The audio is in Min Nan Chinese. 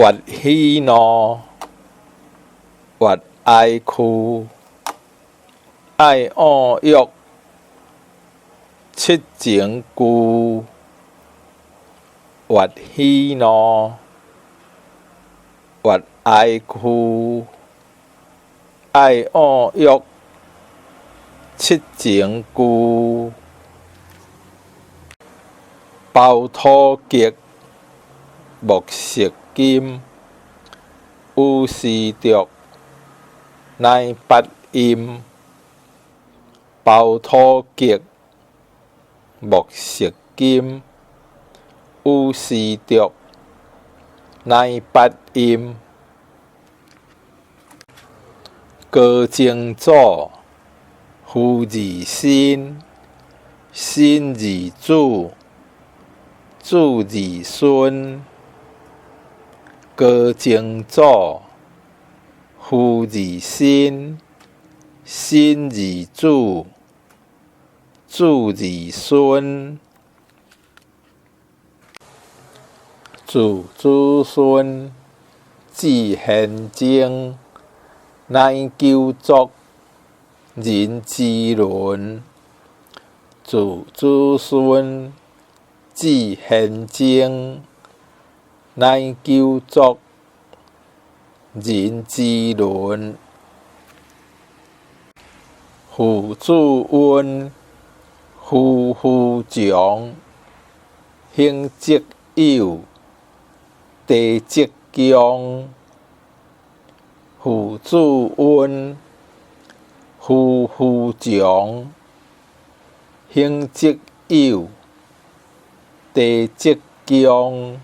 越喜怒，越哀屈，愛僫約，七情具，越喜怒，越哀屈，愛僫約，七情具。包土桔，木食金，有時著，乃八音。包土桔，木食金，有時著，乃八音。高曾祖，父字身，身字子，子字孫。高曾祖，父字身，身字子，子字孫。自子孫至玄宗，乃求作人之倫。自子孫至玄宗，乃求作人之倫。父子溫，夫婦長，興則有，低則強。父子溫，夫婦長，興則有，低則強。